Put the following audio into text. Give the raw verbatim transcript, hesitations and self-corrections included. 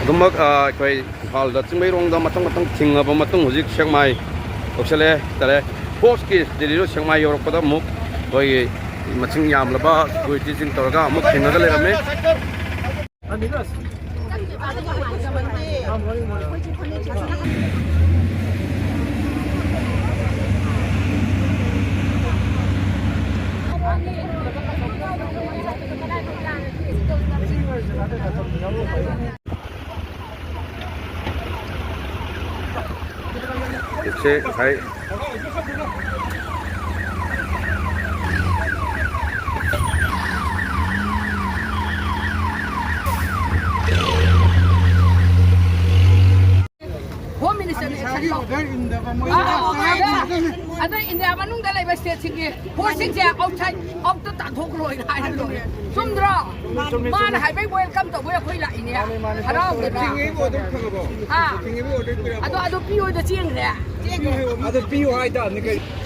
ꯑꯗꯨꯃꯛ ꯑꯩꯈꯣꯏ ꯏꯝꯐꯥꯜꯗ ꯆꯤꯡꯃꯩꯔꯣꯡꯗ ꯃꯊꯪ ꯃꯊꯪ ꯊꯤꯡꯉꯕ ꯃꯇꯨꯡ ꯍꯧꯖꯤꯛ ꯁꯦꯛꯃꯥꯏ ꯌꯧꯁꯜꯂꯦ ꯍꯥꯏꯇꯥꯔꯦ꯫ ꯐꯣꯔꯁꯀꯤ ꯗꯦꯜꯂꯤꯗ ꯁꯦꯛꯃꯥꯏ ꯌꯧꯔꯛꯄꯗ ꯑꯃꯨꯛ ꯑꯩꯈꯣꯏꯒꯤ ꯃꯁꯤꯡ ꯌꯥꯝꯂꯕ ꯁꯦꯀ꯭ꯌꯨꯔꯤꯇꯤꯁꯤꯡ ꯇꯧꯔꯒ ꯑꯃꯨꯛ ꯊꯤꯡꯉꯒ ꯂꯩꯔꯝꯃꯦ꯫ ꯏꯆꯦ ꯉꯁꯥꯏ ꯍꯣꯝ ꯃꯤꯅꯤꯁꯇꯔꯅ ꯑꯦꯛꯁꯟ ꯂꯧ꯫ ꯑꯣꯔꯗꯔ ꯏꯟꯗꯕ ꯃꯣꯏ ꯑꯥ, ꯑꯥ, ꯑꯥ, ꯑꯗ ꯏꯟꯗꯤꯌꯥ ꯃꯅꯨꯡꯗ ꯂꯩꯕ ꯁ꯭ꯇꯦꯠꯁꯤꯡꯒꯤ ꯐꯣꯔꯁꯁꯤꯡꯁꯦ ꯑꯥꯎꯠꯁꯥꯏꯠ ꯑꯥꯎꯠꯇ ꯇꯥꯟꯊꯣꯛꯈ꯭ꯔꯣꯏꯅ ꯍꯥꯏꯔ ꯂꯣꯏꯔꯦ꯫ ꯆꯨꯝꯗ꯭ꯔꯣ? ꯃꯥꯅ ꯍꯥꯏꯕꯩ ꯋꯦꯜꯀꯝ ꯇꯧꯕꯩ ꯑꯩꯈꯣꯏ ꯂꯥꯛꯏꯅꯦ꯫ ꯍꯔꯥꯎꯗꯅ꯫ ꯊꯤꯡꯉꯤꯕ ꯑꯣꯔꯗꯔ ꯐꯪꯉꯕꯣ? ꯍꯥ? ꯊꯤꯡꯉꯤꯕ ꯑꯣꯔꯗꯔ ꯄꯤꯔꯛꯑꯕꯣ? ꯑꯗꯣ ꯑꯗꯨ ꯄꯤꯌꯣꯗ ꯆꯦꯟꯈ꯭ꯔꯦ꯫ ꯑꯗꯨ ꯄꯤꯌꯨ ꯍꯥꯏꯇꯥꯕꯅꯤ ꯀꯩꯅꯣ꯫